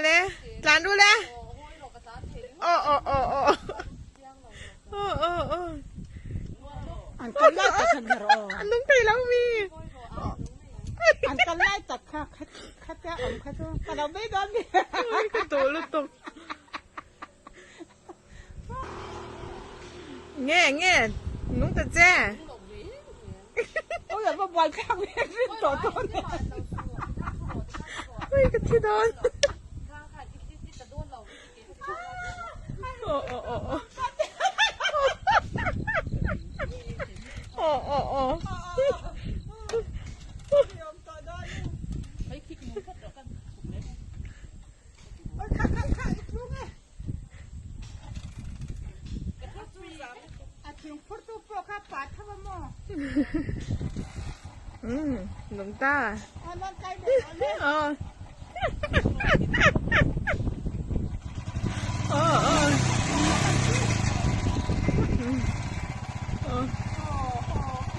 le tlan ru le aw aw aw aw aw aw aw An kal lai tak kha ni rawh aw. An nung thei lo mi. An kal lai tak kha khatia awm kha chu ka lo bei dawn mi. Ka duh lutuk. Nge nge nung ta che. Oi va buai thlak ve rin tawh dawn e. Oi ka thi dawn. Aw aw aw aw. Aw aw aw. Umm nung ta. Aw. Aw aw.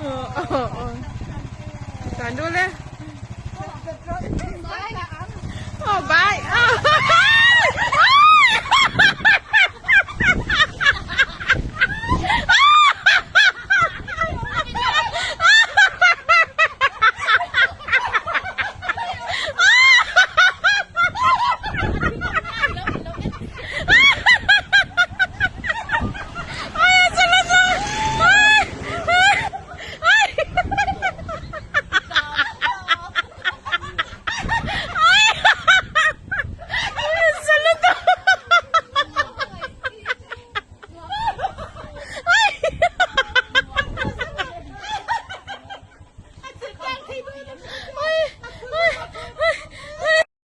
Aw aw aw. Tlan dul e.